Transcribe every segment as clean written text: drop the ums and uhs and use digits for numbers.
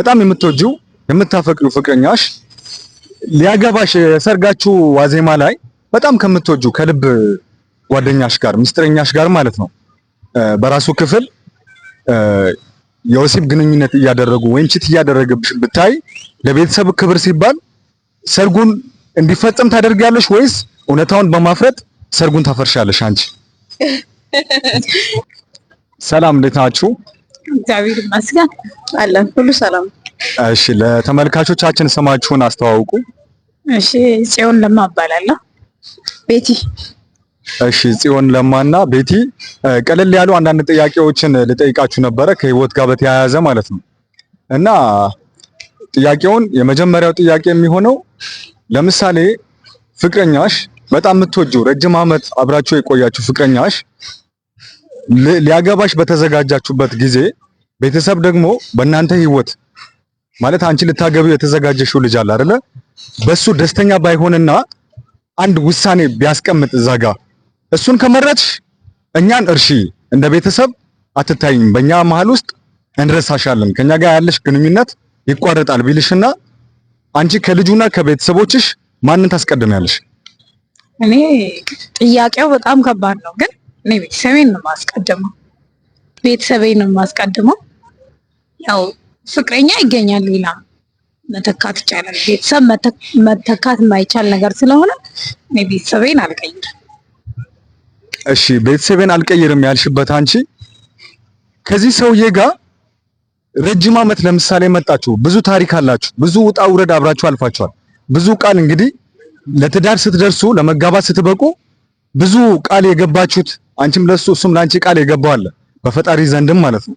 በጣም የምትወጂው የምታፈቅሪው ፍቅረኛሽ ሊያገባሽ የሰርጋችሁ ዋዜማ ላይ በጣም ከምትወጂው ከልብ ጓደኛሽ ጋር፣ ምስጢረኛሽ ጋር ማለት ነው፣ በራሱ ክፍል የወሲብ ግንኙነት እያደረጉ ወይም cheat እያደረገብሽ ብታይ ለቤተሰብ ክብር ሲባል ሰርጉን እንዲፈጸም ታደርጊያለሽ ወይስ እውነታውን በማፍረጥ ሰርጉን ታፈርሻለሽ አንቺ? ሰላም፣ እንዴት ናችሁ? እግዚአብሔር ይመስገን። አለን፣ ሁሉ ሰላም። እሺ፣ ለተመልካቾቻችን ስማችሁን አስተዋውቁ። እሺ፣ ጽዮን ለማ እባላለሁ። ቤቲ። እሺ፣ ጽዮን ለማና ቤቲ፣ ቀለል ያሉ አንዳንድ ጥያቄዎችን ልጠይቃችሁ ነበረ ከህይወት ጋር በተያያዘ ማለት ነው። እና ጥያቄውን የመጀመሪያው ጥያቄ የሚሆነው ለምሳሌ ፍቅረኛሽ፣ በጣም የምትወጂው፣ ረጅም ዓመት አብራችሁ የቆያችሁ ፍቅረኛሽ ሊያገባሽ በተዘጋጃችሁበት ጊዜ ቤተሰብ ደግሞ በእናንተ ህይወት፣ ማለት አንቺ ልታገቢው የተዘጋጀሽው ልጅ አለ አይደለ? በሱ ደስተኛ ባይሆንና አንድ ውሳኔ ቢያስቀምጥ፣ እዛ ጋ እሱን ከመረጥሽ እኛን እርሺ፣ እንደ ቤተሰብ አትታይም፣ በእኛ መሀል ውስጥ እንረሳሻለን፣ ከኛ ጋር ያለሽ ግንኙነት ይቋረጣል ቢልሽና አንቺ ከልጁና ከቤተሰቦችሽ ማንን ታስቀድሚያለሽ? እኔ ጥያቄው በጣም ከባድ ነው፣ ግን እኔ ቤተሰቤን ነው የማስቀድመው። ቤተሰቤን ነው የማስቀድመው። ያው ፍቅረኛ ይገኛል፣ ሌላ መተካት ይቻላል። ቤተሰብ መተካት የማይቻል ነገር ስለሆነ እኔ ቤተሰቤን አልቀይርም። እሺ፣ ቤተሰቤን አልቀይርም ያልሽበት፣ አንቺ ከዚህ ሰውዬ ጋር ረጅም ዓመት ለምሳሌ መጣችሁ፣ ብዙ ታሪክ አላችሁ፣ ብዙ ውጣ ውረድ አብራችሁ አልፋችኋል። ብዙ ቃል እንግዲህ ለትዳር ስትደርሱ፣ ለመጋባት ስትበቁ ብዙ ቃል የገባችሁት፣ አንቺም ለሱ እሱም ለአንቺ ቃል የገባው አለ በፈጣሪ ዘንድም ማለት ነው።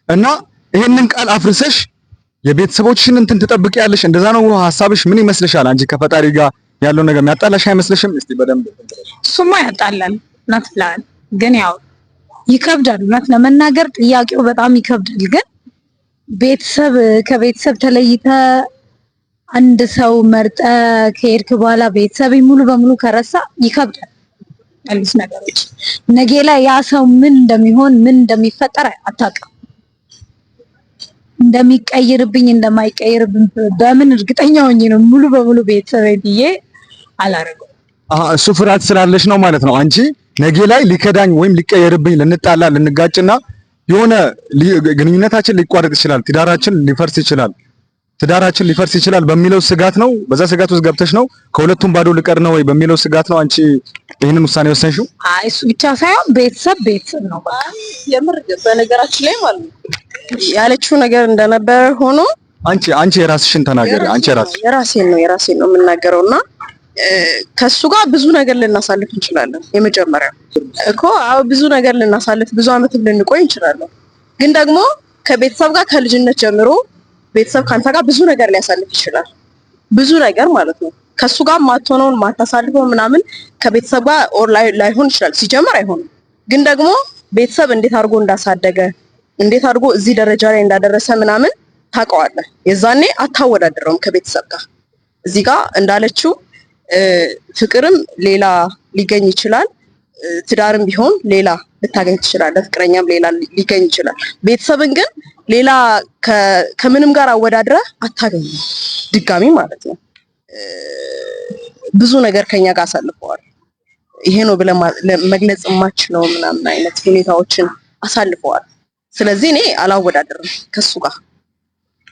እና ይሄንን ቃል አፍርሰሽ የቤተሰቦችሽን እንትን ትጠብቂያለሽ? እንደዛ ነው ሀሳብሽ? ምን ይመስልሻል? አንቺ ከፈጣሪ ጋር ያለው ነገር የሚያጣላሽ አይመስልሽም? እስቲ በደንብ እሱማ ያጣላል፣ እውነት ብለሃል። ግን ያው ይከብዳል፣ እውነት ለመናገር ጥያቄው በጣም ይከብዳል። ግን ቤተሰብ፣ ከቤተሰብ ተለይተ አንድ ሰው መርጠ ከሄድክ በኋላ ቤተሰብ ሙሉ በሙሉ ከረሳ ይከብዳል። ያሉት ነገሮች ነገ ላይ ያ ሰው ምን እንደሚሆን፣ ምን እንደሚፈጠር አታውቅም። እንደሚቀይርብኝ እንደማይቀይርብኝ በምን እርግጠኛ ሆኜ ነው ሙሉ በሙሉ ቤተሰብ ብዬ አላደርገውም። አሃ፣ እሱ ፍርሃት ስላለሽ ነው ማለት ነው። አንቺ ነገ ላይ ሊከዳኝ ወይም ሊቀየርብኝ፣ ልንጣላ ልንጋጭና የሆነ ግንኙነታችን ሊቋረጥ ይችላል፣ ትዳራችን ሊፈርስ ይችላል፣ ትዳራችን ሊፈርስ ይችላል በሚለው ስጋት ነው። በዛ ስጋት ውስጥ ገብተሽ ነው፣ ከሁለቱም ባዶ ልቀር ነው ወይ በሚለው ስጋት ነው አንቺ ይህንን ውሳኔ ወሰንሽው? አይ፣ እሱ ብቻ ሳይሆን ቤተሰብ ቤተሰብ ነው በቃ። የምር በነገራችን ላይ ማለት ነው ያለችው ነገር እንደነበረ ሆኖ አንቺ የራስሽን ተናገሪ። አንቺ የራስሽ የራሴን ነው የምናገረው እና ከሱ ጋር ብዙ ነገር ልናሳልፍ እንችላለን። የመጀመሪያው እኮ አዎ፣ ብዙ ነገር ልናሳልፍ፣ ብዙ አመትም ልንቆይ እንችላለን። ግን ደግሞ ከቤተሰብ ጋር ከልጅነት ጀምሮ ቤተሰብ ከአንተ ጋር ብዙ ነገር ሊያሳልፍ ይችላል። ብዙ ነገር ማለት ነው። ከሱ ጋር ማትሆነውን ማታሳልፈው ምናምን ከቤተሰብ ጋር or ላይሆን ይችላል። ሲጀምር አይሆንም። ግን ደግሞ ቤተሰብ እንዴት አድርጎ እንዳሳደገ፣ እንዴት አድርጎ እዚህ ደረጃ ላይ እንዳደረሰ ምናምን ታውቀዋለህ። የዛኔ አታወዳድረውም ከቤተሰብ ጋር። እዚህ ጋር እንዳለችው ፍቅርም ሌላ ሊገኝ ይችላል። ትዳርም ቢሆን ሌላ ልታገኝ ትችላለህ። ፍቅረኛም ሌላ ሊገኝ ይችላል። ቤተሰብን ግን ሌላ ከምንም ጋር አወዳድረህ አታገኝም ድጋሚ ማለት ነው። ብዙ ነገር ከኛ ጋር አሳልፈዋል። ይሄ ነው ብለህ መግለጽ የማችለው ምናምን አይነት ሁኔታዎችን አሳልፈዋል። ስለዚህ እኔ አላወዳደርም ከሱ ጋር።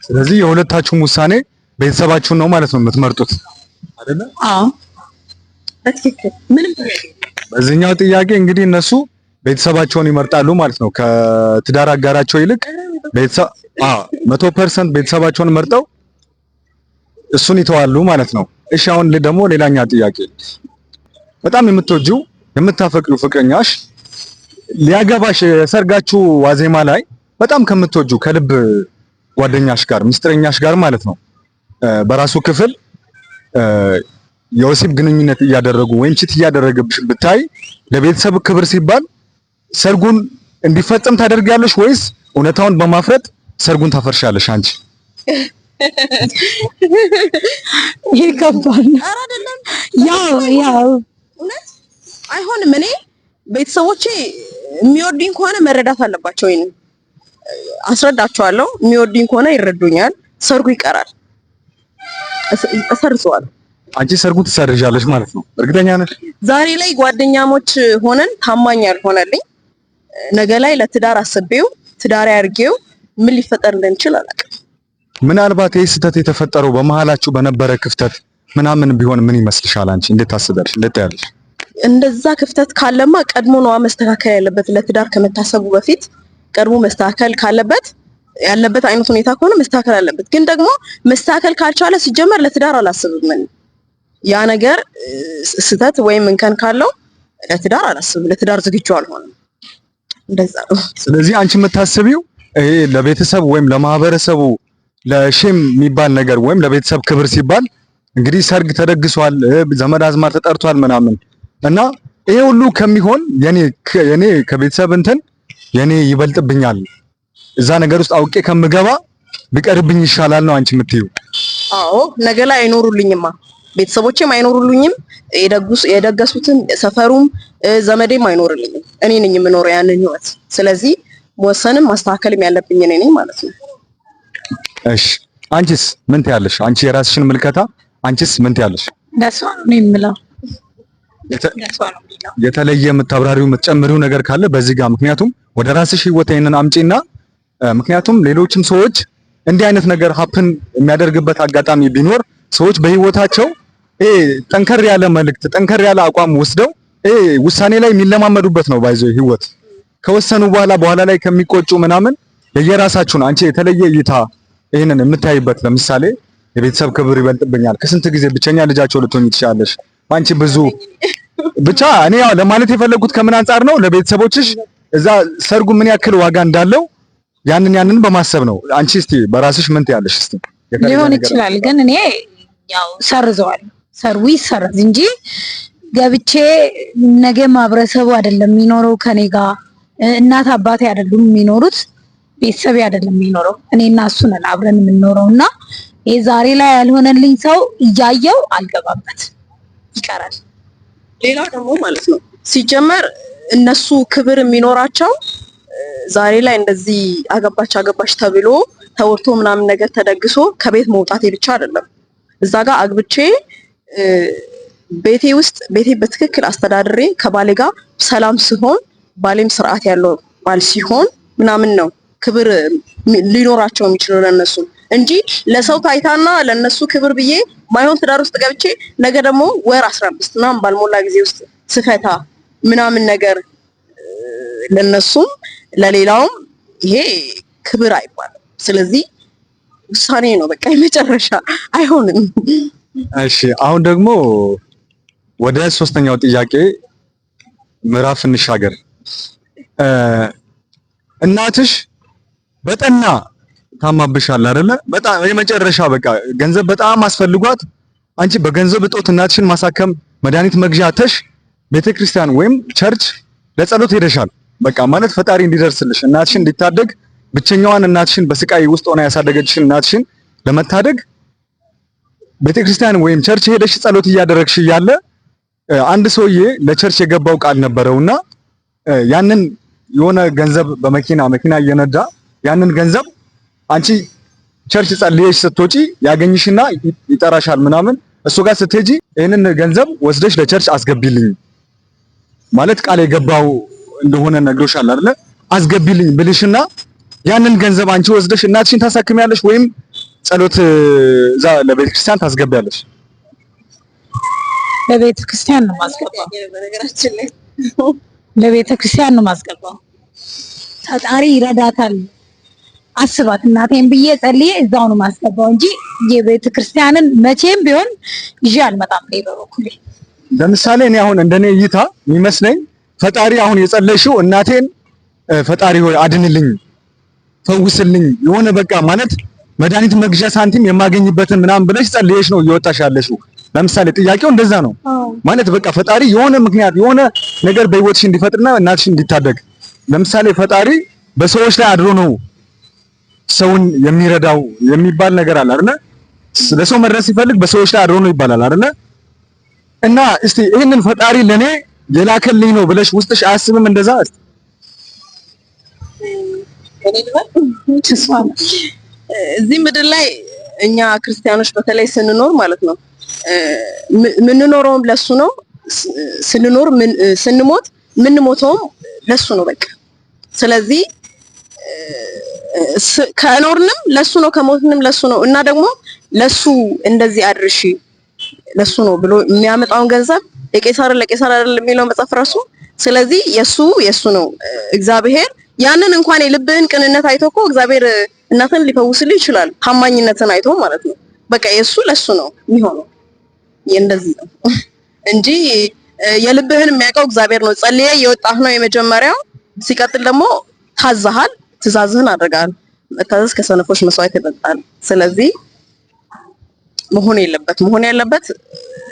ስለዚህ የሁለታችሁም ውሳኔ ቤተሰባችሁን ነው ማለት ነው የምትመርጡት አይደለ? አዎ። በትክክል፣ ምንም ጥያቄ የለም። በዚህኛው ጥያቄ እንግዲህ እነሱ ቤተሰባቸውን ይመርጣሉ ማለት ነው። ከትዳር አጋራቸው ይልቅ ቤተሰብ፣ አዎ፣ 100% ቤተሰባቸውን መርጠው እሱን ይተዋሉ ማለት ነው። እሺ፣ አሁን ደግሞ ሌላኛ ጥያቄ፣ በጣም የምትወጂው የምታፈቅሪው ፍቅረኛሽ ሊያገባሽ የሰርጋችሁ ዋዜማ ላይ በጣም ከምትወጂው ከልብ ጓደኛሽ ጋር፣ ምስጢረኛሽ ጋር ማለት ነው፣ በራሱ ክፍል የወሲብ ግንኙነት እያደረጉ ወይም cheat እያደረገብሽ ብታይ ለቤተሰብ ክብር ሲባል ሰርጉን እንዲፈጸም ታደርጊያለሽ ወይስ እውነታውን በማፍረጥ ሰርጉን ታፈርሻለሽ አንቺ? ይሄ ከባድ ነው። ኧረ አይደለም። ያው እውነት አይሆንም። እኔ ቤተሰቦቼ የሚወዱኝ ከሆነ መረዳት አለባቸው። ወይንም አስረዳቸዋለሁ። የሚወዱኝ ከሆነ ይረዱኛል። ሰርጉ ይቀራል፣ እሰርዘዋለሁ። አንቺ ሰርጉን ትሰርዣለሽ ማለት ነው? እርግጠኛ ነሽ? ዛሬ ላይ ጓደኛሞች ሆነን ታማኝ ያልሆነልኝ ነገ ላይ ለትዳር አስቤው ትዳሬ አድርጌው ምን ሊፈጠር እንደሚችል አላውቅም። ምናልባት ይህ ስህተት የተፈጠረው በመሀላችሁ በነበረ ክፍተት ምናምን ቢሆን ምን ይመስልሻል? አንቺ እንዴት ታስቢያለሽ? እንዴት ታያለሽ? እንደዛ ክፍተት ካለማ ቀድሞ ነዋ መስተካከል ያለበት። ለትዳር ከመታሰቡ በፊት ቀድሞ መስተካከል ካለበት ያለበት አይነት ሁኔታ ከሆነ መስተካከል አለበት። ግን ደግሞ መስተካከል ካልቻለ ሲጀመር ለትዳር አላስብም። ያ ነገር ስህተት ወይም እንከን ካለው ለትዳር አላስብም። ለትዳር ዝግጁ አልሆንም። እንደዛ ነው። ስለዚህ አንቺ የምታስቢው ይሄ ለቤተሰብ ወይም ለማህበረሰቡ ለ shame የሚባል ነገር ወይም ለቤተሰብ ክብር ሲባል እንግዲህ ሰርግ ተደግሷል፣ ዘመድ አዝማድ ተጠርቷል ምናምን እና ይሄ ሁሉ ከሚሆን የኔ ከቤተሰብ እንትን የኔ ይበልጥብኛል፣ እዛ ነገር ውስጥ አውቄ ከምገባ ቢቀርብኝ ይሻላል ነው አንቺ የምትይው? አዎ፣ ነገ ላይ አይኖሩልኝማ፣ ቤተሰቦቼም አይኖሩልኝም፣ የደገሱትም ሰፈሩም ዘመዴም አይኖርልኝም። እኔ ነኝ የምኖረው ያንን ህይወት። ስለዚህ መወሰንም ማስተካከልም ያለብኝ እኔ ነኝ ማለት ነው። እሺ አንቺስ ምን ትያለሽ? አንቺ የራስሽን ምልከታ አንቺስ ምን ትያለሽ? እንደሷ ነው የምለው። የተለየ የምታብራሪው የምትጨምሪው ነገር ካለ በዚህ ጋር፣ ምክንያቱም ወደ ራስሽ ህይወት ይሄንን አምጪና፣ ምክንያቱም ሌሎችም ሰዎች እንዲህ አይነት ነገር happen የሚያደርግበት አጋጣሚ ቢኖር ሰዎች በህይወታቸው ይሄ ጠንከር ያለ መልእክት ጠንከር ያለ አቋም ወስደው ይሄ ውሳኔ ላይ የሚለማመዱበት ነው። by the way ህይወት ከወሰኑ በኋላ በኋላ ላይ ከሚቆጩ ምናምን የየራሳችሁን አንቺ የተለየ እይታ ይሄንን የምታይበት፣ ለምሳሌ የቤተሰብ ክብር ይበልጥብኛል፣ ከስንት ጊዜ ብቸኛ ልጃቸው ልትሆኚ ትችላለሽ። አንቺ ብዙ ብቻ እኔ ያው ለማለት የፈለጉት ከምን አንጻር ነው፣ ለቤተሰቦችሽ እዛ ሰርጉ ምን ያክል ዋጋ እንዳለው ያንን በማሰብ ነው። አንቺ እስቲ በራስሽ ምን ትያለሽ? እስቲ ሊሆን ይችላል፣ ግን እኔ ያው ሰርዘዋለሁ። ሰርጉ ይሰረዝ እንጂ ገብቼ ነገ ማህበረሰቡ አይደለም የሚኖረው ከኔ ጋር፣ እናት አባቴ አይደሉም የሚኖሩት፣ ቤተሰቤ አይደለም የሚኖረው፣ እኔና እሱ ነን አብረን የምንኖረው እና ይሄ ዛሬ ላይ ያልሆነልኝ ሰው እያየው አልገባበት ይቀራል። ሌላው ደግሞ ማለት ነው ሲጀመር እነሱ ክብር የሚኖራቸው ዛሬ ላይ እንደዚህ አገባች አገባች ተብሎ ተወርቶ ምናምን ነገር ተደግሶ ከቤት መውጣቴ ብቻ አይደለም። እዛ ጋር አግብቼ ቤቴ ውስጥ ቤቴ በትክክል አስተዳድሬ ከባሌ ጋር ሰላም ሲሆን ባሌም ስርዓት ያለው ባል ሲሆን ምናምን ነው ክብር ሊኖራቸው የሚችለው ለነሱ እንጂ ለሰው ታይታና ለነሱ ክብር ብዬ ማይሆን ትዳር ውስጥ ገብቼ ነገ ደግሞ ወር 15 ምናምን ባልሞላ ጊዜ ውስጥ ስፈታ ምናምን ነገር ለነሱም ለሌላውም ይሄ ክብር አይባልም። ስለዚህ ውሳኔ ነው በቃ የመጨረሻ አይሆንም። እሺ አሁን ደግሞ ወደ ሶስተኛው ጥያቄ ምዕራፍ እንሻገር። እናትሽ በጠና ታማብሻል አይደለ? በጣም የመጨረሻ በቃ ገንዘብ በጣም አስፈልጓት አንቺ በገንዘብ እጦት እናትሽን ማሳከም መድኃኒት መግዣ ተሽ ቤተክርስቲያን ወይም church ለጸሎት ሄደሻል። በቃ ማለት ፈጣሪ እንዲደርስልሽ እናትሽን እንዲታደግ ብቸኛዋን እናትሽን በስቃይ ውስጥ ሆና ያሳደገችሽን እናትሽን ለመታደግ ቤተክርስቲያን ወይም church ሄደሽ ጸሎት እያደረግሽ እያለ አንድ ሰውዬ ለ church የገባው ቃል ነበረውና ያንን የሆነ ገንዘብ በመኪና መኪና እየነዳ ያንን ገንዘብ አንቺ church ጸልየሽ ስትወጪ ያገኝሽና ይጠራሻል ምናምን እሱ ጋር ስትሄጂ ይህንን ገንዘብ ወስደሽ ለ church አስገቢልኝ ማለት ቃል የገባው እንደሆነ ነግሮሻል አይደለ? አስገቢልኝ ብልሽና ያንን ገንዘብ አንቺ ወስደሽ እናትሽን ታሳክሚያለሽ ወይም ጸሎት እዛ ለቤተክርስቲያን ታስገቢያለሽ። ለቤተ ክርስቲያን ነው ማስገባው። ለቤተ ክርስቲያን ነው ማስገባው። ፈጣሪ ይረዳታል። አስባት እናቴን ብዬ ጸልዬ እዛው ነው ማስገባው እንጂ የቤተ ክርስቲያንን መቼም ቢሆን ይዤ አልመጣም። እኔ በበኩሌ ለምሳሌ እኔ አሁን እንደኔ እይታ የሚመስለኝ ፈጣሪ አሁን የጸለይሽው እናቴን ፈጣሪ ሆይ አድንልኝ፣ ፈውስልኝ የሆነ በቃ ማለት መድኃኒት መግዣ ሳንቲም የማገኝበትን ምናምን ብለሽ ጸልየሽ ነው እየወጣሽ ያለሽው። ለምሳሌ ጥያቄው እንደዛ ነው ማለት በቃ ፈጣሪ የሆነ ምክንያት የሆነ ነገር በህይወትሽ እንዲፈጥርና እናትሽ እንዲታደግ። ለምሳሌ ፈጣሪ በሰዎች ላይ አድሮ ነው ሰውን የሚረዳው የሚባል ነገር አለ አይደለ? ለሰው መድረስ ሲፈልግ በሰዎች ላይ አድሮ ነው ይባላል አይደለ? እና እስቲ ይህንን ፈጣሪ ለኔ የላከልኝ ነው ብለሽ ውስጥሽ አያስብም? እንደዛ እስቲ እዚህ ምድር ላይ እኛ ክርስቲያኖች በተለይ ስንኖር ማለት ነው የምንኖረውም ለሱ ነው። ስንኖር ስንሞት የምንሞተውም ለሱ ነው። በቃ ስለዚህ ከኖርንም ለሱ ነው፣ ከሞትንም ለሱ ነው። እና ደግሞ ለሱ እንደዚህ አድርሺ ለሱ ነው ብሎ የሚያመጣውን ገንዘብ የቄሳር ለቄሳር አይደል የሚለው መጽሐፍ ራሱ። ስለዚህ የሱ የሱ ነው። እግዚአብሔር ያንን እንኳን የልብህን ቅንነት አይቶ እኮ እግዚአብሔር እናትን ሊፈውስልህ ይችላል። ታማኝነትን አይቶ ማለት ነው። በቃ የሱ ለሱ ነው የሚሆነው። እንደዚህ ነው እንጂ የልብህን የሚያውቀው እግዚአብሔር ነው። ጸልየ የወጣህ ነው የመጀመሪያው። ሲቀጥል ደግሞ ታዛሃል፣ ትእዛዝህን አድርገሃል። መታዘዝ ከሰነፎች መስዋዕት ይበልጣል። ስለዚህ መሆን የለበት መሆን ያለበት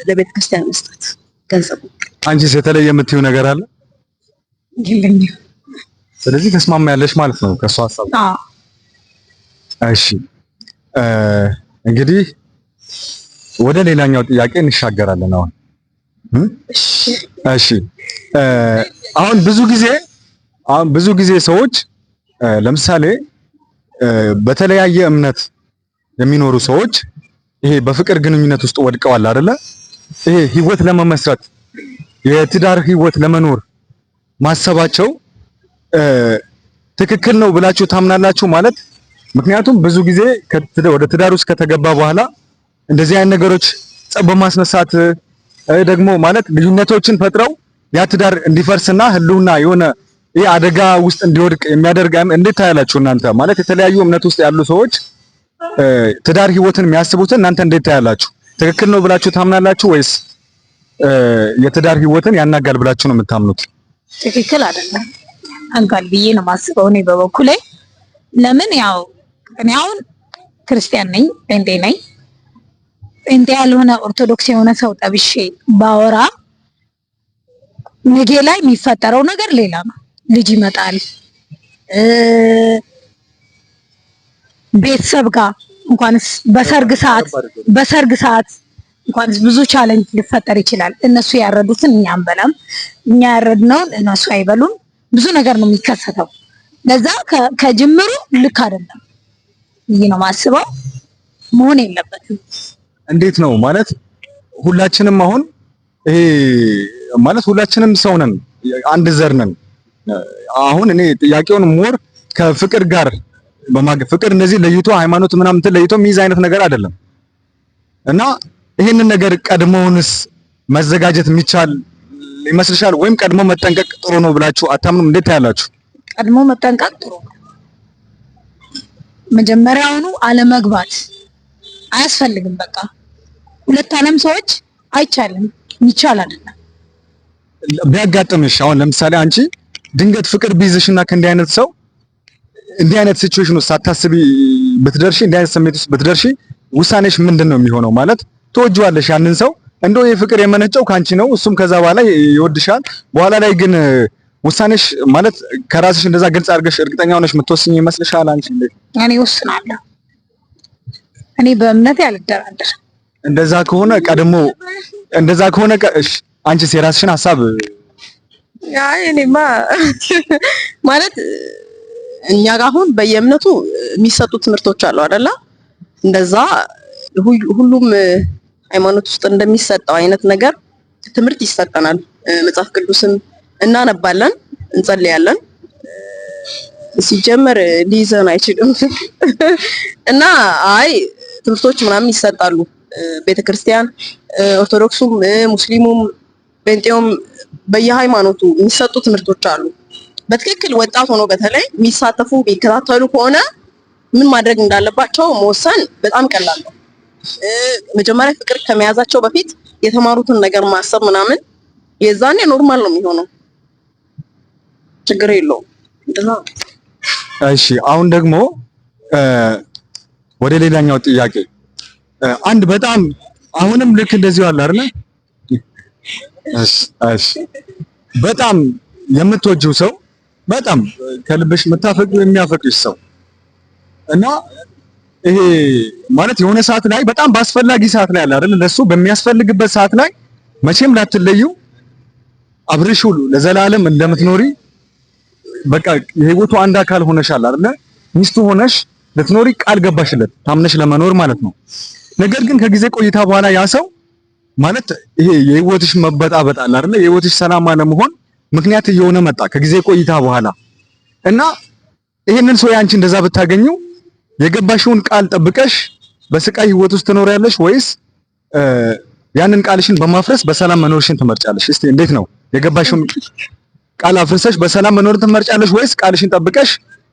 ለቤተ ክርስቲያን መስጠት ገንዘቡ። አንቺስ የተለየ የምትይው ነገር አለ? የለኝም። ስለዚህ ተስማማ ያለሽ ማለት ነው ከሷ ሀሳብ። አዎ። እሺ፣ እንግዲህ ወደ ሌላኛው ጥያቄ እንሻገራለን አሁን። እሺ፣ አሁን ብዙ ጊዜ ሰዎች ለምሳሌ በተለያየ እምነት የሚኖሩ ሰዎች ይሄ በፍቅር ግንኙነት ውስጥ ወድቀዋል አይደለ? ይሄ ህይወት ለመመስረት፣ የትዳር ህይወት ለመኖር ማሰባቸው ትክክል ነው ብላችሁ ታምናላችሁ? ማለት ምክንያቱም ብዙ ጊዜ ወደ ትዳር ውስጥ ከተገባ በኋላ እንደዚህ አይነት ነገሮች ጸብ በማስነሳት ደግሞ ማለት ልዩነቶችን ፈጥረው ያ ትዳር እንዲፈርስና ህልውና የሆነ ይሄ አደጋ ውስጥ እንዲወድቅ የሚያደርግ እንዴት ታያላችሁ እናንተ? ማለት የተለያዩ እምነት ውስጥ ያሉ ሰዎች ትዳር ህይወትን የሚያስቡትን እናንተ እንዴት ታያላችሁ? ትክክል ነው ብላችሁ ታምናላችሁ ወይስ የትዳር ህይወትን ያናጋል ብላችሁ ነው የምታምኑት? ትክክል አይደለም። ያናጋል ብዬ ነው የማስበው እኔ በበኩሌ። ለምን ያው እኔ አሁን ክርስቲያን ነኝ፣ ጴንጤ ነኝ። ጴንጤ ያልሆነ ኦርቶዶክስ የሆነ ሰው ጠብሼ ባወራ ነገ ላይ የሚፈጠረው ነገር ሌላ ነው። ልጅ ይመጣል፣ ቤተሰብ ጋር እንኳንስ በሰርግ ሰዓት እንኳንስ ብዙ challenge ሊፈጠር ይችላል። እነሱ ያረዱትን እኛ አንበላም፣ እኛ ያረድነውን እነሱ አይበሉም። ብዙ ነገር ነው የሚከሰተው። ለዛ ከጅምሩ ልክ አይደለም ብዬ ነው የማስበው። መሆን የለበትም። እንዴት ነው ማለት ሁላችንም አሁን ይሄ ማለት ሁላችንም ሰው ነን፣ አንድ ዘር ነን። አሁን እኔ ጥያቄውን more ከፍቅር ጋር ፍቅር እንደዚህ ለይቶ ሃይማኖት ምናምን እንትን ለይቶ የሚይዝ አይነት ነገር አይደለም። እና ይሄንን ነገር ቀድሞውንስ መዘጋጀት የሚቻል ይመስልሻል? ወይም ቀድሞ መጠንቀቅ ጥሩ ነው ብላችሁ አታምኑም? እንዴት ታያላችሁ? ቀድሞ መጠንቀቅ ጥሩ ነው። መጀመሪያውኑ አለመግባት አያስፈልግም። በቃ ሁለት ዓለም ሰዎች አይቻልም፣ ይቻል አይደለም። ቢያጋጥምሽ አሁን ለምሳሌ አንቺ ድንገት ፍቅር ቢይዝሽና ከእንዲህ አይነት ሰው እንዲህ አይነት situation ውስጥ ሳታስቢ ብትደርሺ፣ እንዲህ አይነት ስሜት ውስጥ ብትደርሺ ውሳኔሽ ምንድን ነው የሚሆነው? ማለት ትወጂዋለሽ ያንን ሰው፣ እንደው የፍቅር የመነጨው ካንቺ ነው፣ እሱም ከዛ በኋላ ይወድሻል። በኋላ ላይ ግን ውሳኔሽ ማለት ከራስሽ እንደዛ ግልጽ አድርገሽ እርግጠኛ ሆነሽ የምትወስኝ ይመስልሻል? አንቺ እንዴት? እኔ ወስናለሁ። እኔ በእምነቴ አልደራደርም። እንደዛ ከሆነ ቀድሞ እንደዛ ከሆነ እሺ፣ አንቺስ የራስሽን ሀሳብ? አይ፣ እኔማ ማለት እኛ ጋር አሁን በየእምነቱ የሚሰጡ ትምህርቶች አሉ አይደለ? እንደዛ ሁሉም ሃይማኖት ውስጥ እንደሚሰጠው አይነት ነገር ትምህርት ይሰጠናል። መጽሐፍ ቅዱስም እናነባለን፣ እንጸልያለን። ሲጀመር ሊይዘን አይችልም እና አይ ትምህርቶች ምናምን ይሰጣሉ። ቤተክርስቲያን ኦርቶዶክሱም፣ ሙስሊሙም፣ ጴንጤውም በየሃይማኖቱ የሚሰጡ ትምህርቶች አሉ። በትክክል ወጣት ሆኖ በተለይ የሚሳተፉ የሚከታተሉ ከሆነ ምን ማድረግ እንዳለባቸው መወሰን በጣም ቀላል ነው። መጀመሪያ ፍቅር ከመያዛቸው በፊት የተማሩትን ነገር ማሰብ ምናምን የዛኔ normal ነው የሚሆነው። ችግር የለውም። እንደዛ ነው። እሺ፣ አሁን ደግሞ ወደ ሌላኛው ጥያቄ። አንድ በጣም አሁንም ልክ እንደዚሁ አለ አይደለ? እሺ፣ በጣም የምትወጂው ሰው፣ በጣም ከልብሽ የምታፈቅሪው፣ የሚያፈቅርሽ ሰው እና ይሄ ማለት የሆነ ሰዓት ላይ በጣም በአስፈላጊ ሰዓት ላይ አለ አይደል? ለሱ በሚያስፈልግበት ሰዓት ላይ መቼም ላትለዩ፣ አብረሽው ለዘላለም እንደምትኖሪ በቃ የህይወቱ አንድ አካል ሆነሻል አይደለ? ሚስቱ ሆነሽ ልትኖሪ ቃል ገባሽለት፣ ታምነሽ ለመኖር ማለት ነው። ነገር ግን ከጊዜ ቆይታ በኋላ ያ ሰው ማለት ይሄ የህይወትሽ መበጣበጥ አለ አይደለ? የህይወትሽ ሰላም አለመሆን ምክንያት እየሆነ መጣ ከጊዜ ቆይታ በኋላ። እና ይሄንን ሰው ያንቺ እንደዛ ብታገኘው የገባሽውን ቃል ጠብቀሽ በስቃይ ህይወት ውስጥ ትኖሪያለሽ ወይስ ያንን ቃልሽን በማፍረስ በሰላም መኖርሽን ትመርጫለሽ? እስቲ እንዴት ነው፣ የገባሽውን ቃል አፍርሰሽ በሰላም መኖርን ትመርጫለሽ ወይስ ቃልሽን ጠብቀሽ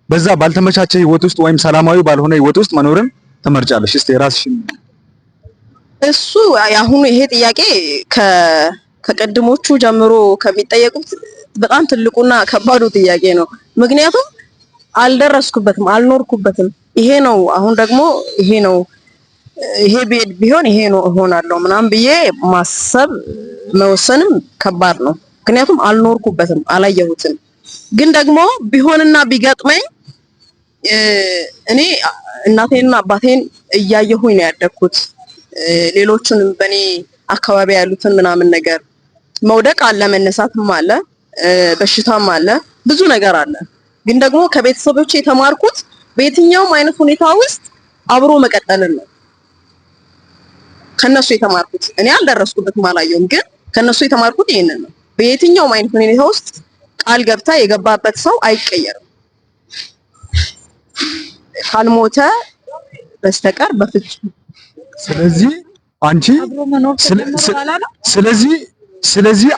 በዛ ባልተመቻቸ ህይወት ውስጥ ወይም ሰላማዊ ባልሆነ ህይወት ውስጥ መኖርን ትመርጫለሽ? እስቲ የራስሽን። እሱ አሁኑ ይሄ ጥያቄ ከቀድሞቹ ጀምሮ ከሚጠየቁት በጣም ትልቁና ከባዱ ጥያቄ ነው። ምክንያቱም አልደረስኩበትም፣ አልኖርኩበትም። ይሄ ነው አሁን ደግሞ ይሄ ነው፣ ይሄ ቢሆን ይሄ ነው እሆናለሁ ምናምን ብዬ ማሰብ መወሰንም ከባድ ነው። ምክንያቱም አልኖርኩበትም፣ አላየሁትም። ግን ደግሞ ቢሆንና ቢገጥመኝ እኔ እናቴንና አባቴን እያየሁኝ ነው ያደግኩት። ሌሎቹንም በእኔ አካባቢ ያሉትን ምናምን ነገር መውደቅ አለ፣ መነሳትም አለ፣ በሽታም አለ፣ ብዙ ነገር አለ። ግን ደግሞ ከቤተሰቦቼ የተማርኩት በየትኛውም አይነት ሁኔታ ውስጥ አብሮ መቀጠልን ነው። ከነሱ የተማርኩት፣ እኔ አልደረስኩበትም፣ አላየሁም። ግን ከነሱ የተማርኩት ይሄንን ነው። በየትኛውም አይነት ሁኔታ ውስጥ ቃል ገብታ የገባበት ሰው አይቀየርም ካልሞተ በስተቀር በፍጹም። ስለዚህ አንቺ አብሮ መኖር ከጀመሩ በኋላ ነው። ስለዚህ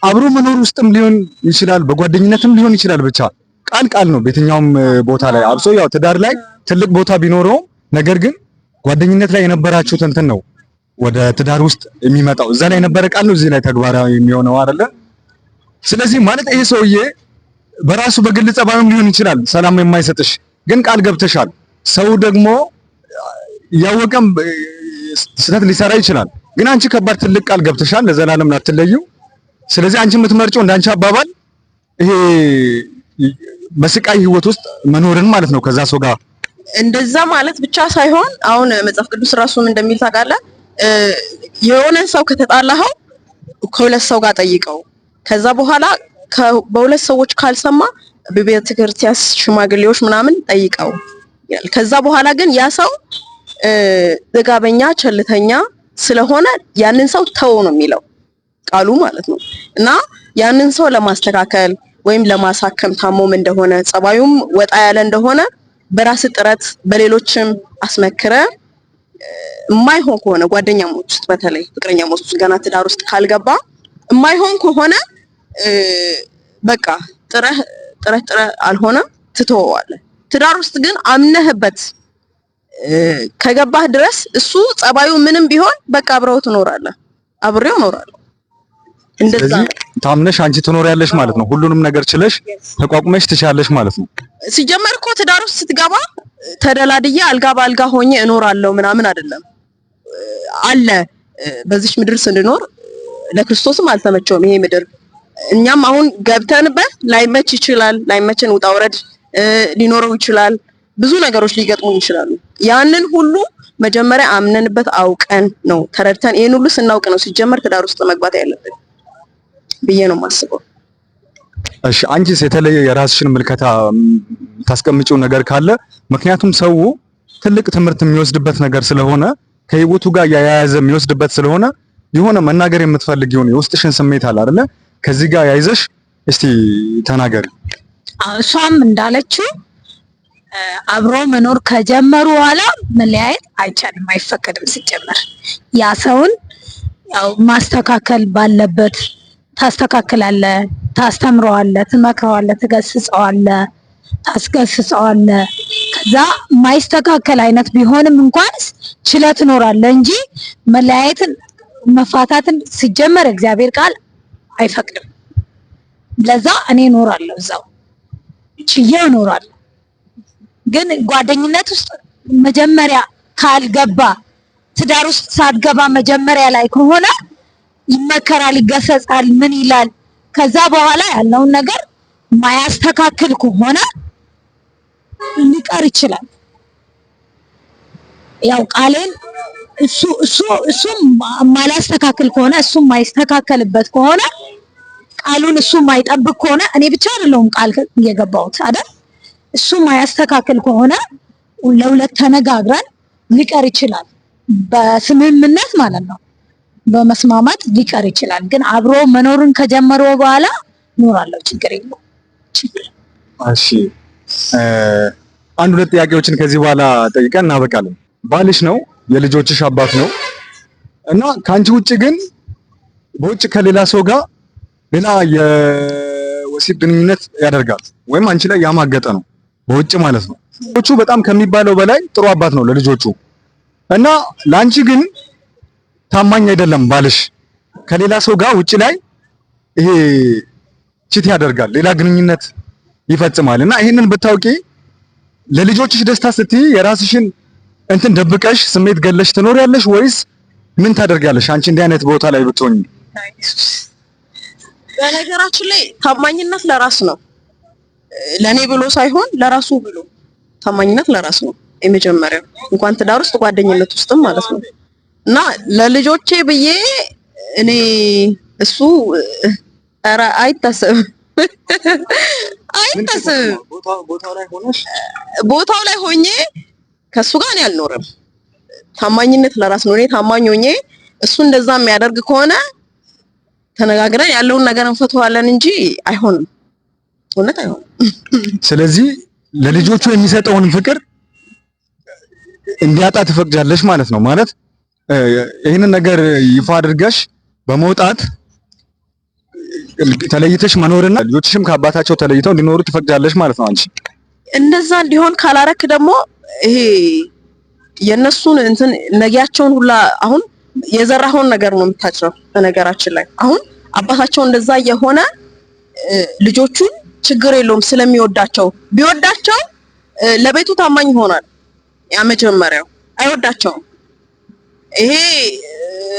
አብሮ መኖር ውስጥም ሊሆን ይችላል፣ በጓደኝነትም ሊሆን ይችላል። ብቻ ቃል ቃል ነው በየትኛውም ቦታ ላይ፣ አብሶ ያው ትዳር ላይ ትልቅ ቦታ ቢኖረውም ነገር ግን ጓደኝነት ላይ የነበራችሁት እንትን ነው ወደ ትዳር ውስጥ የሚመጣው። እዛ ላይ የነበረ ቃል ነው እዚህ ላይ ተግባራዊ የሚሆነው አይደለ? ስለዚህ ማለት ይሄ ሰውዬ በራሱ በግል ጸባዩም ሊሆን ይችላል ሰላም የማይሰጥሽ፣ ግን ቃል ገብተሻል። ሰው ደግሞ እያወቀም ስህተት ሊሰራ ይችላል። ግን አንቺ ከባድ ትልቅ ቃል ገብተሻል፣ ለዘላለም ላትለዩ። ስለዚህ አንቺ የምትመርጪው እንዳንቺ አባባል ይሄ በስቃይ ህይወት ውስጥ መኖርን ማለት ነው ከዛ ሰው ጋር። እንደዛ ማለት ብቻ ሳይሆን አሁን መጽሐፍ ቅዱስ ራሱ ምን እንደሚል ታውቃለህ? የሆነን ሰው ከተጣላኸው ከሁለት ሰው ጋር ጠይቀው። ከዛ በኋላ በሁለት ሰዎች ካልሰማ በቤተ ክርስቲያን ሽማግሌዎች ምናምን ጠይቀው ይላል። ከዛ በኋላ ግን ያ ሰው ጥጋበኛ፣ ቸልተኛ ስለሆነ ያንን ሰው ተው ነው የሚለው ቃሉ ማለት ነው። እና ያንን ሰው ለማስተካከል ወይም ለማሳከም ታሞም እንደሆነ ጸባዩም ወጣ ያለ እንደሆነ በራስ ጥረት በሌሎችም አስመክረ የማይሆን ከሆነ፣ ጓደኛሞች ውስጥ በተለይ ፍቅረኛሞች ውስጥ ገና ትዳር ውስጥ ካልገባ የማይሆን ከሆነ በቃ ጥረህ ጥረህ ጥረህ አልሆነም ትተወዋለህ። ትዳር ውስጥ ግን አምነህበት ከገባህ ድረስ እሱ ጸባዩ ምንም ቢሆን በቃ አብረው ትኖራለህ። አብሬው እኖራለሁ። እንደዛ ስለዚህ ነው። ታምነሽ አንቺ ትኖሪያለሽ ማለት ነው። ሁሉንም ነገር ችለሽ ተቋቁመሽ ትችያለሽ ማለት ነው። ሲጀመር እኮ ትዳር ውስጥ ስትገባ ተደላድዬ አልጋ በአልጋ ሆኜ እኖራለሁ ምናምን አይደለም። አለ በዚች ምድር ስንኖር ለክርስቶስም አልተመቸውም ይሄ ምድር። እኛም አሁን ገብተንበት ላይመች ይችላል። ላይመችን ውጣ ውረድ ሊኖረው ይችላል። ብዙ ነገሮች ሊገጥሙን ይችላሉ። ያንን ሁሉ መጀመሪያ አምነንበት አውቀን ነው፣ ተረድተን፣ ይሄን ሁሉ ስናውቅ ነው ሲጀመር ትዳር ውስጥ መግባት ያለብን ብዬ ነው የማስበው። እሺ፣ አንቺስ የተለየ የራስሽን ምልከታ ታስቀምጪው ነገር ካለ፣ ምክንያቱም ሰው ትልቅ ትምህርት የሚወስድበት ነገር ስለሆነ፣ ከህይወቱ ጋር ያያያዘ የሚወስድበት ስለሆነ፣ የሆነ መናገር የምትፈልጊውን የውስጥሽን ስሜት አለ አይደለ? ከዚህ ጋር ያይዘሽ እስቲ ተናገሪ። እሷም እንዳለችው አብሮ መኖር ከጀመሩ በኋላ መለያየት አይቻልም፣ አይፈቀድም። ሲጀመር ያ ሰውን ያው ማስተካከል ባለበት ታስተካክላለህ፣ ታስተምረዋለህ፣ ትመክረዋለህ፣ ትገስጸዋለህ፣ ታስገስጸዋለህ። ከዛ ማይስተካከል አይነት ቢሆንም እንኳንስ ችለህ ትኖራለህ እንጂ መለያየትን መፋታትን ሲጀመር እግዚአብሔር ቃል አይፈቅድም። ለዛ እኔ እኖራለሁ፣ እዛው ችዬ እኖራለሁ። ግን ጓደኝነት ውስጥ መጀመሪያ ካልገባ፣ ትዳር ውስጥ ሳትገባ መጀመሪያ ላይ ከሆነ ይመከራል፣ ይገሰጻል፣ ምን ይላል። ከዛ በኋላ ያለውን ነገር ማያስተካክል ከሆነ ሊቀር ይችላል። ያው ቃሌን እሱ እሱም ማላስተካክል ከሆነ፣ እሱም ማይስተካከልበት ከሆነ፣ ቃሉን እሱ ማይጠብቅ ከሆነ፣ እኔ ብቻ አይደለሁም ቃል የገባሁት አይደል? እሱ ማያስተካክል ከሆነ ለሁለት ተነጋግረን ሊቀር ይችላል። በስምምነት ማለት ነው፣ በመስማማት ሊቀር ይችላል። ግን አብሮ መኖሩን ከጀመሩ በኋላ እኖራለሁ፣ ችግር የለውም። እሺ፣ አንድ ሁለት ጥያቄዎችን ከዚህ በኋላ ጠይቀን እናበቃለን። ባልሽ ነው፣ የልጆችሽ አባት ነው እና ከአንቺ ውጭ ግን በውጭ ከሌላ ሰው ጋር ሌላ የወሲብ ግንኙነት ያደርጋል ወይም አንቺ ላይ ያማገጠ ነው፣ በውጭ ማለት ነው። ልጆቹ በጣም ከሚባለው በላይ ጥሩ አባት ነው ለልጆቹ እና ለአንቺ ግን ታማኝ አይደለም ባልሽ። ከሌላ ሰው ጋር ውጭ ላይ ይሄ cheat ያደርጋል፣ ሌላ ግንኙነት ይፈጽማል። እና ይሄንን ብታውቂ ለልጆችሽ ደስታ ስትይ የራስሽን እንትን ደብቀሽ ስሜት ገለሽ ትኖሪያለሽ ወይስ ምን ታደርጊያለሽ? አንቺ እንዲህ አይነት ቦታ ላይ ብትሆኚ። በነገራችን ላይ ታማኝነት ለራስ ነው፣ ለኔ ብሎ ሳይሆን ለራሱ ብሎ ታማኝነት ለራስ ነው የመጀመሪያው፣ እንኳን ትዳር ውስጥ ጓደኝነት ውስጥም ማለት ነው። እና ለልጆቼ ብዬ እኔ እሱ ኧረ አይታሰብም፣ አይታሰብም። ቦታው ላይ ሆኜ ከሱ ጋር እኔ አልኖርም። ታማኝነት ለራስ ነው። እኔ ታማኝ ሆኜ እሱ እንደዛ የሚያደርግ ከሆነ ተነጋግረን ያለውን ነገር እንፈተዋለን እንጂ አይሆንም፣ እውነት አይሆንም። ስለዚህ ለልጆቹ የሚሰጠውን ፍቅር እንዲያጣ ትፈቅጃለሽ ማለት ነው። ማለት ይህንን ነገር ይፋ አድርገሽ በመውጣት ተለይተሽ መኖርና ልጆችሽም ከአባታቸው ተለይተው እንዲኖሩ ትፈቅጃለሽ ማለት ነው። አንቺ እንደዛ እንዲሆን ካላረክ ደግሞ ይሄ የነሱን እንትን ነጊያቸውን ሁላ አሁን የዘራኸውን ነገር ነው የምታጭረው። በነገራችን ላይ አሁን አባታቸው እንደዛ የሆነ ልጆቹን ችግር የለውም ስለሚወዳቸው፣ ቢወዳቸው ለቤቱ ታማኝ ይሆናል። ያ መጀመሪያው አይወዳቸውም። ይሄ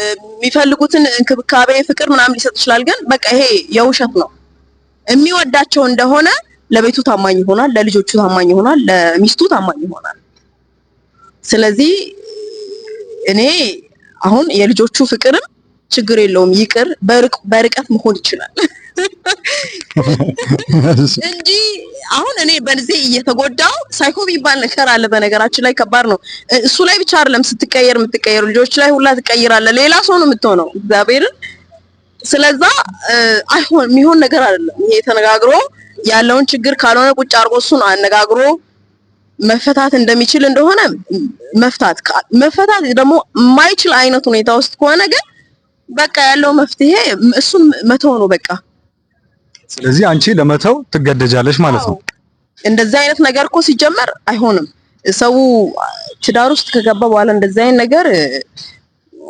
የሚፈልጉትን እንክብካቤ፣ ፍቅር ምናምን ሊሰጥ ይችላል። ግን በቃ ይሄ የውሸት ነው። የሚወዳቸው እንደሆነ ለቤቱ ታማኝ ይሆናል፣ ለልጆቹ ታማኝ ይሆናል፣ ለሚስቱ ታማኝ ይሆናል። ስለዚህ እኔ አሁን የልጆቹ ፍቅርም ችግር የለውም ይቅር፣ በርቀት መሆን ይችላል እንጂ አሁን እኔ በዚህ እየተጎዳው ሳይኮ የሚባል ነገር አለ። በነገራችን ላይ ከባድ ነው። እሱ ላይ ብቻ አይደለም ስትቀየር የምትቀየሩ ልጆች ላይ ሁላ ትቀይራለህ። ሌላ ሰው ነው የምትሆነው እግዚአብሔርን። ስለዛ አይሆን የሚሆን ነገር አይደለም ይሄ። ተነጋግሮ ያለውን ችግር ካልሆነ ቁጭ አድርጎ እሱን አነጋግሮ መፈታት እንደሚችል እንደሆነ መፍታት፣ መፈታት ደግሞ የማይችል አይነት ሁኔታ ውስጥ ከሆነ ግን በቃ ያለው መፍትሄ እሱን መተው ነው በቃ። ስለዚህ አንቺ ለመተው ትገደጃለሽ ማለት ነው። እንደዚህ አይነት ነገር እኮ ሲጀመር አይሆንም። ሰው ትዳር ውስጥ ከገባ በኋላ እንደዚህ አይነት ነገር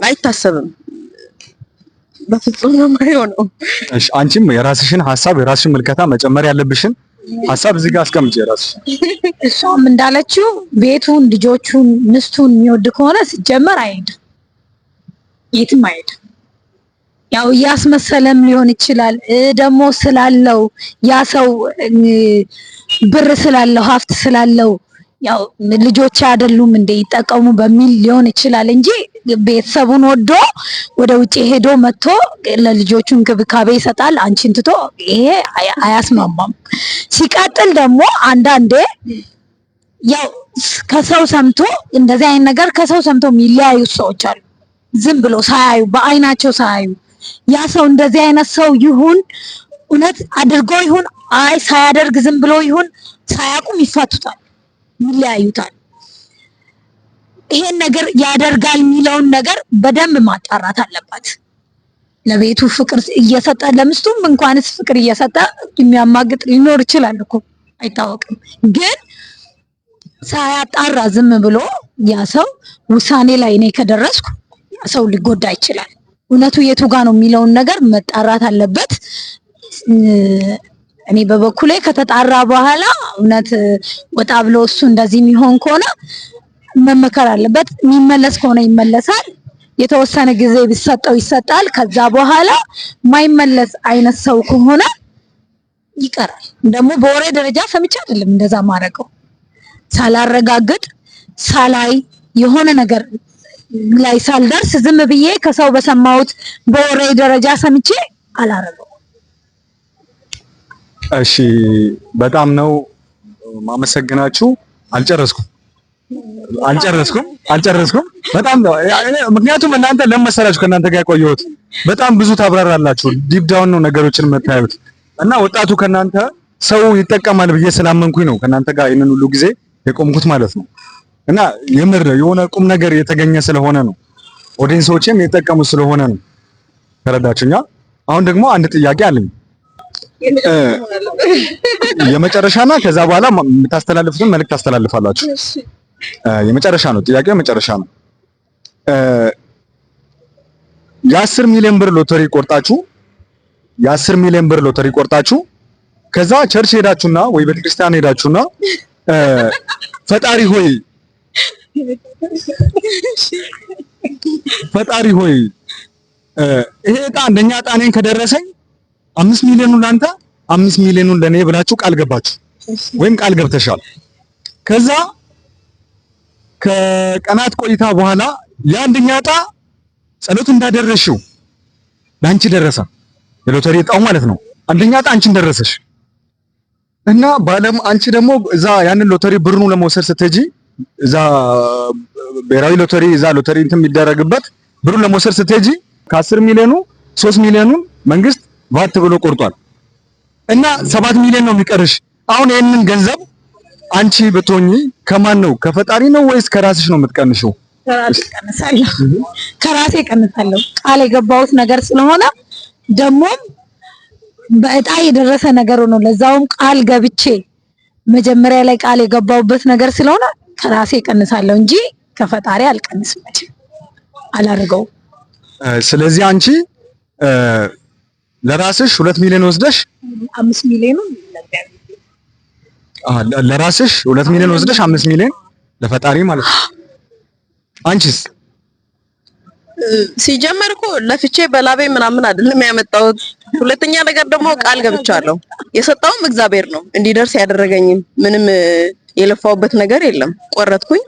አይታሰብም። በፍጹም ነው የማይሆነው። እሺ፣ አንቺም የራስሽን ሀሳብ የራስሽን ምልከታ መጨመር ያለብሽን ሀሳብ እዚህ ጋር አስቀምጪ። የራስሽ እሷም እንዳለችው ቤቱን፣ ልጆቹን፣ ሚስቱን የሚወድ ከሆነ ሲጀመር አይሄድም፣ የትም አይሄድም። ያው እያስመሰለም ሊሆን ይችላል። ደግሞ ስላለው ያ ሰው ብር ስላለው ሀብት ስላለው ያው ልጆች አይደሉም እንደ ይጠቀሙ በሚል ሊሆን ይችላል እንጂ ቤተሰቡን ወዶ ወደ ውጭ ሄዶ መጥቶ ለልጆቹ እንክብካቤ ይሰጣል፣ አንቺን ትቶ ይሄ አያስማማም። ሲቀጥል ደግሞ አንዳንዴ ያው ከሰው ሰምቶ እንደዚህ አይነት ነገር ከሰው ሰምቶ የሚለያዩ ሰዎች አሉ። ዝም ብሎ ሳያዩ በአይናቸው ሳያዩ ያ ሰው እንደዚህ አይነት ሰው ይሁን እውነት አድርጎ ይሁን አይ ሳያደርግ ዝም ብሎ ይሁን ሳያውቁም ይፋቱታል፣ ይለያዩታል። ይሄን ነገር ያደርጋል የሚለውን ነገር በደንብ ማጣራት አለባት። ለቤቱ ፍቅር እየሰጠ ለሚስቱም እንኳንስ ፍቅር እየሰጠ የሚያማግጥ ሊኖር ይችላል እኮ አይታወቅም። ግን ሳያጣራ ዝም ብሎ ያ ሰው ውሳኔ ላይ እኔ ከደረስኩ ያ ሰው ሊጎዳ ይችላል። እውነቱ የቱ ጋ ነው የሚለውን ነገር መጣራት አለበት። እኔ በበኩሌ ከተጣራ በኋላ እውነት ወጣ ብሎ እሱ እንደዚህ የሚሆን ከሆነ መመከር አለበት። የሚመለስ ከሆነ ይመለሳል። የተወሰነ ጊዜ ቢሰጠው ይሰጣል። ከዛ በኋላ ማይመለስ አይነት ሰው ከሆነ ይቀራል። ደግሞ በወሬ ደረጃ ሰምቼ አይደለም እንደዛ ማድረገው ሳላረጋግጥ ሳላይ የሆነ ነገር ላይ ሳልደርስ ዝም ብዬ ከሰው በሰማሁት በወሬ ደረጃ ሰምቼ አላረገው። እሺ፣ በጣም ነው ማመሰግናችሁ። አልጨረስኩም። አልጨረስኩም አልጨረስኩም። በጣም ነው፣ ምክንያቱም እናንተ ለመሰላችሁ ከእናንተ ጋር የቆየሁት በጣም ብዙ ታብራራላችሁ። Deep down ነው ነገሮችን የምታዩት እና ወጣቱ ከእናንተ ሰው ይጠቀማል ብዬ ስላመንኩኝ ነው ከእናንተ ጋር ይህንን ሁሉ ጊዜ የቆምኩት ማለት ነው። እና የምር የሆነ ቁም ነገር የተገኘ ስለሆነ ነው፣ audience ኦችም የጠቀሙ ስለሆነ ነው። ተረዳችሁኛ? አሁን ደግሞ አንድ ጥያቄ አለኝ የመጨረሻና ከዛ በኋላ የምታስተላልፉትን መልእክት ታስተላልፋላችሁ። የመጨረሻ ነው ጥያቄው፣ የመጨረሻ ነው። የ10 ሚሊዮን ብር ሎተሪ ቆርጣችሁ፣ የ10 ሚሊዮን ብር ሎተሪ ቆርጣችሁ ከዛ church ሄዳችሁና ወይ ቤተክርስቲያን ሄዳችሁና ፈጣሪ ሆይ፣ ፈጣሪ ሆይ፣ ይሄ ዕጣ አንደኛ ዕጣ እኔን ከደረሰኝ 5 ሚሊዮኑን ለአንተ፣ 5 ሚሊዮኑን ለኔ ብላችሁ ቃል ገባችሁ ወይም ቃል ገብተሻል። ከዛ ከቀናት ቆይታ በኋላ የአንደኛ ዕጣ ጸሎት እንዳደረሽው ለአንቺ ደረሰ። የሎተሪ ዕጣው ማለት ነው። አንደኛ ዕጣ አንቺን ደረሰሽ እና ባለም አንቺ ደግሞ እዛ ያንን ሎተሪ ብሩን ለመውሰድ ስትሄጂ፣ እዛ ብሔራዊ ሎተሪ፣ እዛ ሎተሪ እንትን የሚደረግበት ብሩን ለመውሰድ ስትሄጂ ከ10 ሚሊዮኑ 3 ሚሊዮኑን መንግስት ቫት ብሎ ቆርጧል እና 7 ሚሊዮን ነው የሚቀርሽ። አሁን ይህንን ገንዘብ አንቺ ብትሆኚ ከማን ነው፣ ከፈጣሪ ነው ወይስ ከራስሽ ነው የምትቀንሽው? ከራሴ ቀንሳለሁ። ከራሴ ቀንሳለሁ። ቃል የገባሁት ነገር ስለሆነ፣ ደግሞም በእጣ የደረሰ ነገር ነው። ለዛውም ቃል ገብቼ መጀመሪያ ላይ ቃል የገባሁበት ነገር ስለሆነ ከራሴ ቀንሳለሁ እንጂ ከፈጣሪ አልቀንስም። መቼም አላደርገውም። ስለዚህ አንቺ ለራስሽ 2 ሚሊዮን ወስደሽ 5 ሚሊዮኑ ለራስሽ 2 ሚሊዮን ወስደሽ 5 ሚሊዮን ለፈጣሪ ማለት ነው። አንቺስ? ሲጀመር እኮ ለፍቼ በላቤ ምናምን አይደለም ያመጣሁት። ሁለተኛ ነገር ደግሞ ቃል ገብቻለሁ። የሰጠውም እግዚአብሔር ነው፣ እንዲደርስ ያደረገኝም ምንም የለፋውበት ነገር የለም። ቆረጥኩኝ፣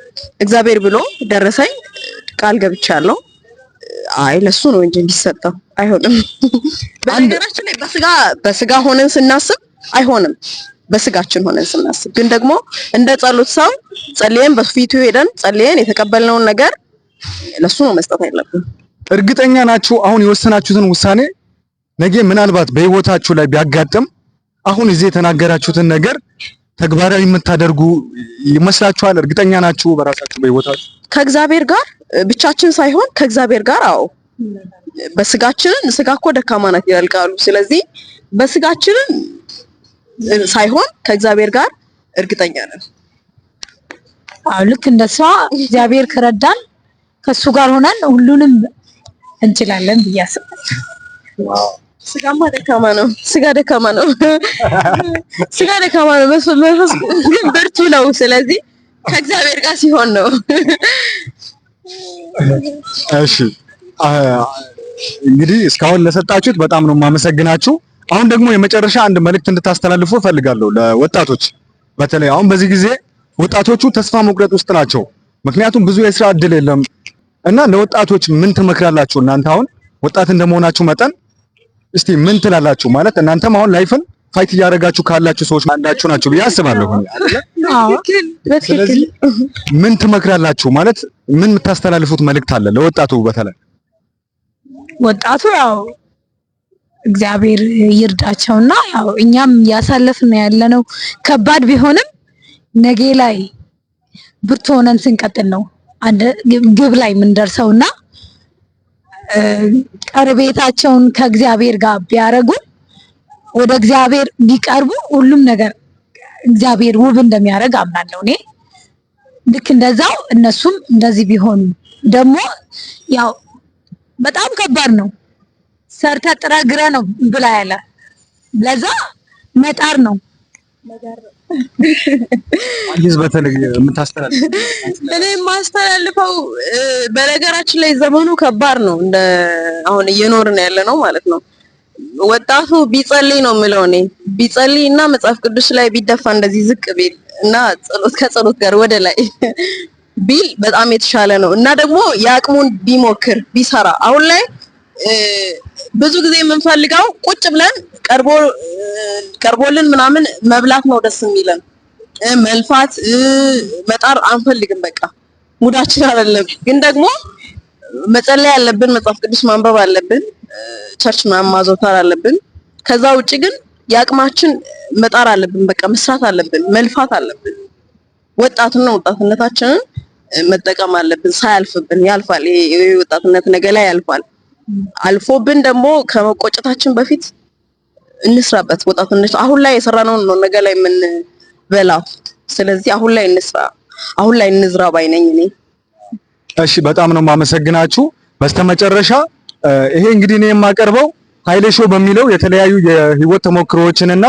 እግዚአብሔር ብሎ ደረሰኝ። ቃል ገብቻለሁ። አይ ለሱ ነው እንጂ እንዲሰጠው አይሆንም። በነገራችን ላይ በስጋ በስጋ ሆነን ስናስብ አይሆንም። በስጋችን ሆነን ስናስብ ግን ደግሞ እንደ ጸሎት ሰው ጸልየን፣ በፊቱ ሄደን ጸልየን የተቀበልነውን ነገር ለሱ ነው መስጠት ያለብን። እርግጠኛ ናችሁ አሁን የወሰናችሁትን ውሳኔ ነገ ምናልባት በህይወታችሁ ላይ ቢያጋጥም አሁን እዚህ የተናገራችሁትን ነገር ተግባራዊ የምታደርጉ ይመስላችኋል? እርግጠኛ ናችሁ በራሳችሁ በህይወታችሁ? ከእግዚአብሔር ጋር ብቻችን ሳይሆን ከእግዚአብሔር ጋር፣ አዎ። በስጋችንን ስጋ እኮ ደካማ ናት ይላል ቃሉ። ስለዚህ በስጋችንን ሳይሆን ከእግዚአብሔር ጋር እርግጠኛ ነን። አዎ፣ ልክ እንደሷ እግዚአብሔር ከረዳን ከሱ ጋር ሆነን ሁሉንም እንችላለን ብዬ አስባለሁ። ስጋማ ደካማ ነው። ስጋ ደካማ ነው። ስጋ ደካማ ነው። መንፈስ ግን ብርቱ ነው። ስለዚህ ከእግዚአብሔር ጋር ሲሆን ነው። እሺ፣ እንግዲህ እስካሁን ለሰጣችሁት በጣም ነው የማመሰግናችሁ። አሁን ደግሞ የመጨረሻ አንድ መልእክት እንድታስተላልፉ እፈልጋለሁ ለወጣቶች። በተለይ አሁን በዚህ ጊዜ ወጣቶቹ ተስፋ መቁረጥ ውስጥ ናቸው። ምክንያቱም ብዙ የስራ እድል የለም እና ለወጣቶች ምን ትመክራላችሁ? እናንተ አሁን ወጣት እንደመሆናችሁ መጠን እስቲ ምን ትላላችሁ? ማለት እናንተም አሁን life ን fight እያደረጋችሁ ካላችሁ ሰዎች አንዳችሁ ናችሁ ብዬ አስባለሁ። ስለዚህ ምን ትመክራላችሁ? ማለት ምን የምታስተላልፉት መልእክት አለ ለወጣቱ በተለይ? ወጣቱ ያው እግዚአብሔር ይርዳቸውና ያው እኛም እያሳለፍን ያለነው ከባድ ቢሆንም ነገ ላይ ብርቱ ሆነን ስንቀጥል ነው አንድ ግብ ላይ የምንደርሰውና ቀርቤታቸውን ከእግዚአብሔር ጋር ቢያደርጉ፣ ወደ እግዚአብሔር ቢቀርቡ ሁሉም ነገር እግዚአብሔር ውብ እንደሚያደርግ አምናለሁ እኔ። ልክ እንደዛው እነሱም እንደዚህ ቢሆኑ ደግሞ ያው በጣም ከባድ ነው። ሰርተ ጥረ ግረ ነው ብላ ያለ ለዛ መጣር ነው። አንቺስ በተለይ የምታስተላልፈው? እኔ የማስተላልፈው በነገራችን ላይ ዘመኑ ከባድ ነው። እንደ አሁን እየኖርን ያለ ነው ማለት ነው። ወጣቱ ቢጸልይ ነው የምለው እኔ። ቢጸልይ እና መጽሐፍ ቅዱስ ላይ ቢደፋ፣ እንደዚህ ዝቅ ቢል እና ጸሎት ከጸሎት ጋር ወደ ላይ ቢል በጣም የተሻለ ነው እና ደግሞ የአቅሙን ቢሞክር፣ ቢሰራ። አሁን ላይ ብዙ ጊዜ የምንፈልገው ቁጭ ብለን ቀርቦ ቀርቦልን ምናምን መብላት ነው ደስ የሚለን። መልፋት መጣር አንፈልግም። በቃ mood ኣችን አይደለም። ግን ደግሞ መጸለይ አለብን፣ መጽሐፍ ቅዱስ ማንበብ አለብን፣ church ምናምን ማዘውተር አለብን። ከዛ ውጭ ግን የአቅማችን መጣር አለብን። በቃ መስራት አለብን፣ መልፋት አለብን። ወጣትና ወጣትነታችንን መጠቀም አለብን። ሳያልፍብን ያልፋል። ይሄ ወጣትነት ነገ ላይ ያልፋል። አልፎብን ደግሞ ከመቆጨታችን በፊት እንስራበት። ወጣትነት አሁን ላይ የሰራነውን ነው ነገ ላይ የምንበላው። ስለዚህ አሁን ላይ እንስራ፣ አሁን ላይ እንዝራ ባይ ነኝ እኔ። እሺ፣ በጣም ነው የማመሰግናችሁ። በስተመጨረሻ ይሄ እንግዲህ እኔ የማቀርበው ኃይሌ ሾው በሚለው የተለያዩ የህይወት ተሞክሮዎችንና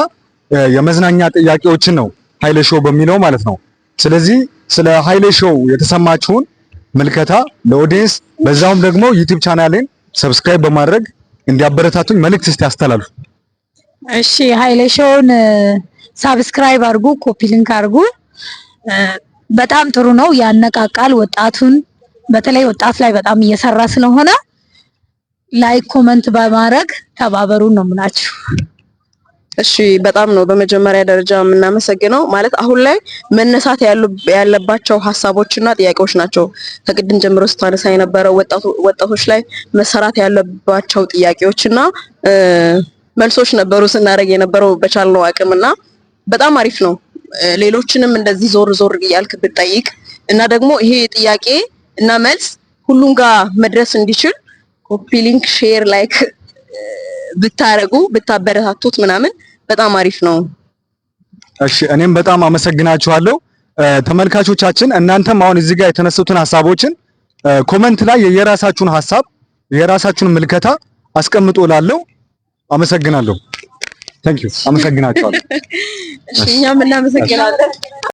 የመዝናኛ ጥያቄዎችን ነው፣ ኃይሌ ሾው በሚለው ማለት ነው። ስለዚህ ስለ ኃይሌ ሾው የተሰማችሁን ምልከታ ለ audience፣ በዛውም ደግሞ YouTube channel ኤን subscribe በማድረግ እንዲያበረታቱኝ መልእክት እስቲ አስተላልፉ። እሺ፣ ኃይሌ ሾውን subscribe አድርጉ፣ copy link አድርጉ። በጣም ጥሩ ነው፣ ያነቃቃል ወጣቱን። በተለይ ወጣት ላይ በጣም እየሰራ ስለሆነ like comment በማድረግ ተባበሩን ነው የምላችሁ። እሺ፣ በጣም ነው በመጀመሪያ ደረጃ የምናመሰግነው። ማለት አሁን ላይ መነሳት ያለባቸው ሀሳቦች እና ጥያቄዎች ናቸው። ከቅድም ጀምሮ ስታነሳ የነበረው ወጣቶች ላይ መሰራት ያለባቸው ጥያቄዎች እና መልሶች ነበሩ ስናደርግ የነበረው በቻልነው አቅም እና በጣም አሪፍ ነው። ሌሎችንም እንደዚህ ዞር ዞር እያልክ ብትጠይቅ እና ደግሞ ይሄ ጥያቄ እና መልስ ሁሉም ጋር መድረስ እንዲችል copy link፣ share፣ like ብታረጉ ብታበረታቱት ምናምን በጣም አሪፍ ነው። እሺ፣ እኔም በጣም አመሰግናችኋለሁ ተመልካቾቻችን። እናንተም አሁን እዚህ ጋር የተነሱትን ሀሳቦችን comment ላይ የየራሳችሁን ሀሳብ የራሳችሁን ምልከታ አስቀምጡ እላለሁ። አመሰግናለሁ። Thank you። አመሰግናችኋለሁ። እሺ፣ እኛም እናመሰግናለን።